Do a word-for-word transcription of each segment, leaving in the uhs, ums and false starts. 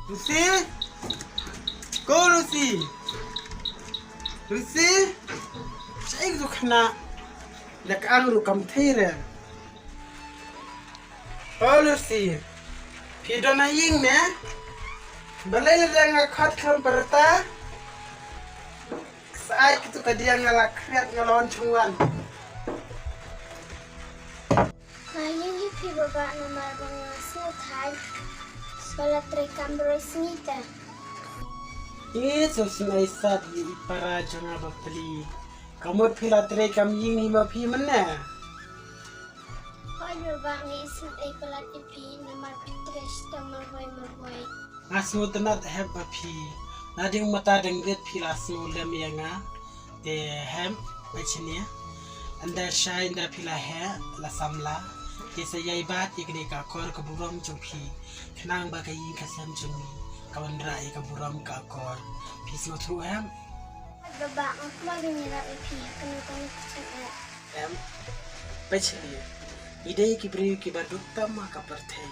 Lucy? Ko Lucy? Lucy? Shaei ka tu khynnah? Da ka ang ruh kam thei re. Ko Lucy? Phi don ha ïing ne? Balei la dang nga khot khlem pyrta? Sait kitu ka diang nga la khriat nga la wan chung wan. Nga ïeng hi phi baba namar ba nga sngewthuh ba la trei kam broi sngi te. Ïe to sngewsat ïa i para jong nga bapli. Ka mut phi la trei kam ïing hi ma phi mynne. Hooid baba nga isynei palat ïa phi namar phi trei shitom marwei marwei. Nga sngewtynnat hep ba phi. Nadien mynta dang rit phi la sngewlem ïa nga. Te hep ba chnia. Ynda shai ynda phi la heh la samla. Te sa ïai bat ïa kane ka akor ka burom jong phi. Khnang ba ka ïing ka sem jong ngi ka wanrah ïa ka burom ka akor. Phi sngewthuh hep? Baba nga kwah ban ïarap ïa phi. Kane ka ngi ka chang eh. Em, peit sha ïa, ngi dei ki briew kiba duk tam ha ka pyrthei.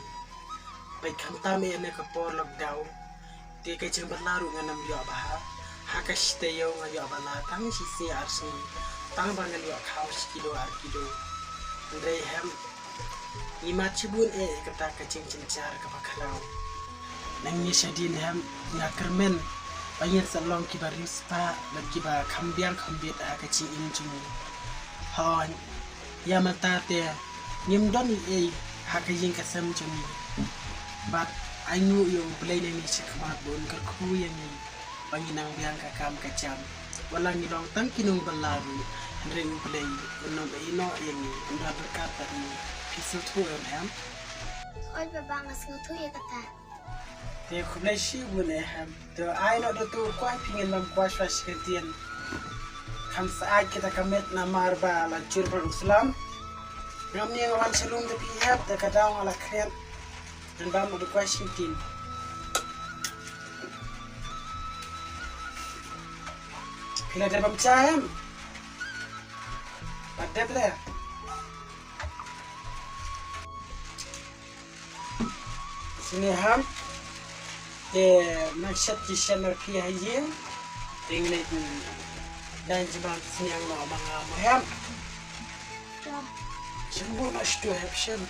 Peit khamtam ïa kane ka por lockdown. Te ka jingbylla ruh ngam ïoh bha. Ha ka shi taïew nga ïoh bylla tang shi sngi ar sngi. Tang ba ngan ïoh khaw shi kilo ar kilo. Hynrei em, ngi mad shibun eh ïa kata ka jingjynjar kaba khraw. Nangne shadien em, nga kyrmen ba ngin sa long kiba riewspah bad kiba kham biang kham bit ha ka jingim jong ngi. Hooid, ïa mynta te ngim don ei ei ha ka ïing ka sem jong ngi. Bad ainguh ïa U Blei nangne shakhmat ba un kyrkhu ïa ngi ba ngin nang biang ka kam ka jam. Wat la ngi long tang ki nongbylla ruh, hynrei U Blei un ym ïehnoh ïa ngi, un da byrkat bad ngi. Phi sngewthuh em? Hooid baba nga sngewthuh ïa kata. Te khublei shibun eh. Te ai noh da uto u kwai, phi ngin bam kwai shuwa shi kyntien. Kham sait kita ka met namar ba la jur bad u slam. Ngam ïeng wan sha lum da phi hep, da ka daw nga la khriat. Ngan bam da u kwai shi kyntien. Phi la dep bam cha em? Ba dep le. Sini ham. Te nang shet ki shen mar phi ha ïing. Te ngi leit dan jingmam sniang noh ma nga mo hem. Shen bun na shu hep shen.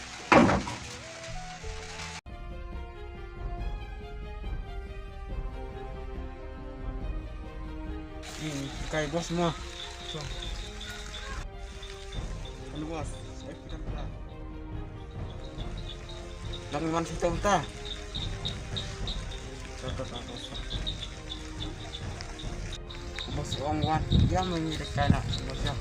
Ïing kai bos mo. Hello bos. Lang man sito ta. Bos ong wan. Ya, mengi dekat nak. Bos ya.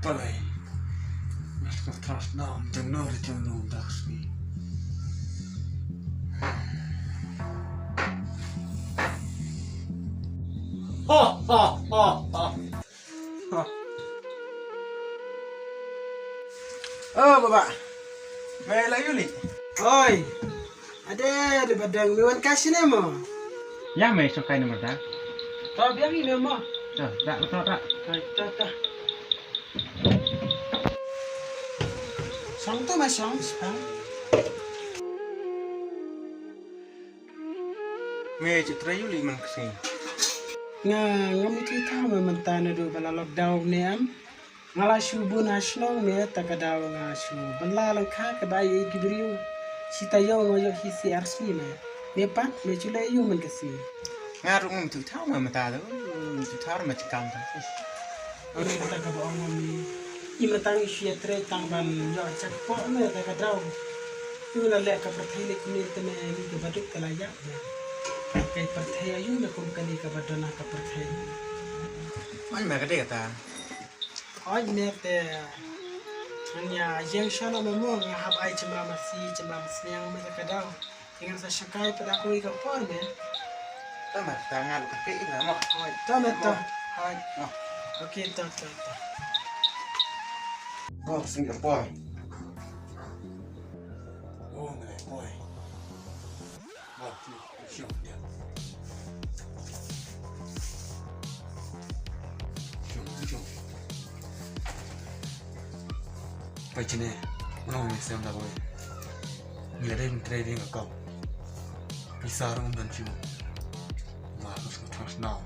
Palai. Mas ka tras na am jang no ri jang no dak sni. Ha ha ha ha. Oh, baba. Me la yuli. Oi. Ade, de badang me wan ka shine mo. Ya me so kai nomor da. To biang ni mo. To da to da. Ai to to. Song to ma song spang. Me chu trei ïuli man ka sngi. Nga ngam ithuh thaw me mynta naduh ba la lockdown ne em. Nga la shu bun ha shnong me ta ka daw nga shu bylla lyngkha kaba ïeit ki briew. Shi taïew nga ïoh hi shi ar sngi me. Me pat me chu leh aïu man ka sngi. Nga ruh ngam ithuh thaw me mynta tu. Ngam ithuh thaw me chi kam ta. Ane kata kaba ong ma me. I mynta ngi shu ïatrei tang ban ïoh jackpot ne ta ka daw. Ngi la leh ka pyrthei leh kumne te me ngi ka baduk ka la ïap ne. Ka pyrthei aïu ne kum kane kaba don ha ka pyrthei. Oi me ka dei kata. Oi me te. Ngan ïa ïeng sha no mo, nga hap ai jingma masi, jingma masi ïa nga mynta ka daw. Te ngan sa shongkai pat ha kawei ka por me. To me, ta ngan ka phi na mo. Hooid, to me to. Hooid. Okay, to, to, to. Bo, sing ka poi. Oh, me poi. Bo, sing, sing. Peit shane, uno uno u sem da boi. Ngi la dei ban trei dei ka kong. Pisa ruh ngam don shuh. Ma, ka sngewthuh shnong.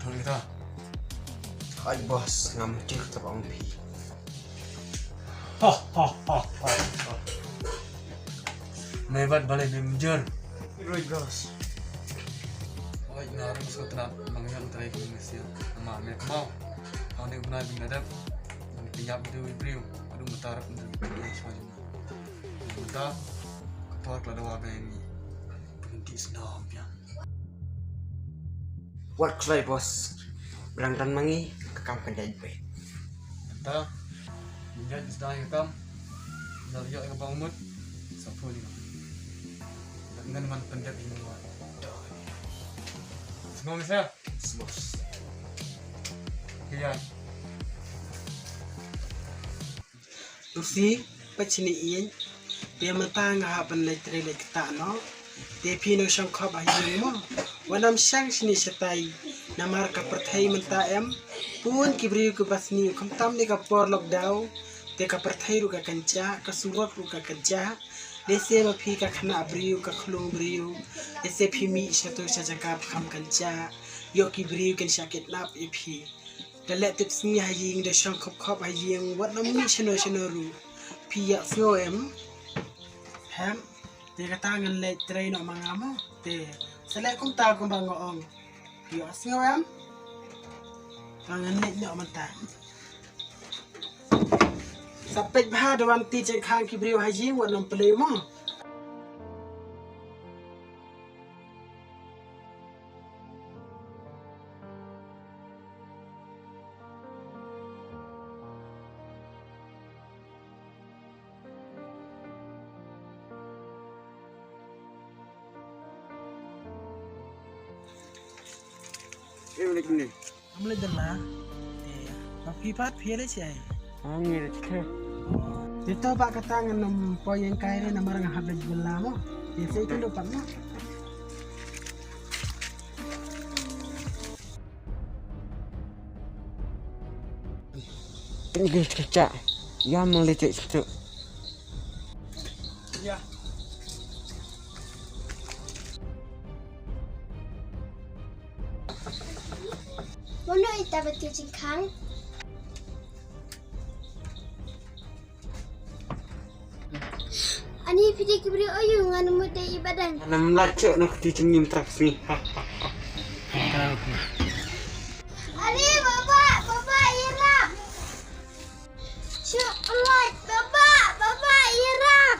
Thuri ta. Hai boss, ngam jur ta bang phi. Ha ha ha ha. Me bad balei me mynjur? Roi boss. Oi, nga ruh sngewtynnat ba nga ïoh trei kum me sia. Namar me kynmaw. Haba nga bnai bym da dep, nga pynïap ïa uwei u briew. Haduh mynta ruh ym da dep ïa shuwa jong nga. Mynta ka por ka la dawa ba ïa ngi. Pynti sdang biang. Wat khlei boss. Brang dan ma ngi ka kam kan jait beit. Mynta ngin jait sdang ïa ka kam. Nda ïoh ïa ka bang mut. Sa phone ïa nga. Ngan man pyndep ïa nga. Sngewbha sa. Yes boss. Ïa. Lucy, peit shane ïing. Te mynta nga hap ban leit trei leit ktah noh. Te phi nang shong khop ha ïing mo. Wat nym shong shane shatai. Namar ka pyrthei mynta em. Bun ki briew kiba sniew khamtam ne ka por lockdown. Te ka pyrthei ruh ka kynjah, ka surok ruh ka kynjah. Lehse ma phi ka khynnah briew, ka khlung briew. Lehse phi mih shato sha jaka ba kham kynjah. Ïoh ki briew kin shah kidnap ïa phi. Da leh tip sngi ha ïing, da shong khop khop ha ïing, wat nym mih shano shano ruh. Phi ïohsngew em? Hem? Te kata ngan leit trei noh ma nga mo. Te sa leh kumta kumba nga ong. Phi ïohsngew em? Te ngan leit noh mynta. Sa peit bha, da wan ti jingkhang ki briew ha ïing, wat nym plie mo. Em, leit mynne. Am leit bylla. Eh, ma phi pat phi leit shaei? Ah, ngi leit shaei. Te to ba kata ngan nym poi ïeng kai re namar nga hap leit bylla mo. Te sa ïakynduh pat mo. Ngi kecak. Ïa, ma leit shaei. Ïa. Mano ita ba te jingkhang? Ani phi dei ki briew aïu, ngan mut dei i badang. Ngan ym lah shuh na kti jingim tak sngi. Are baba, baba ïarap. Shuh, baba, baba ïarap.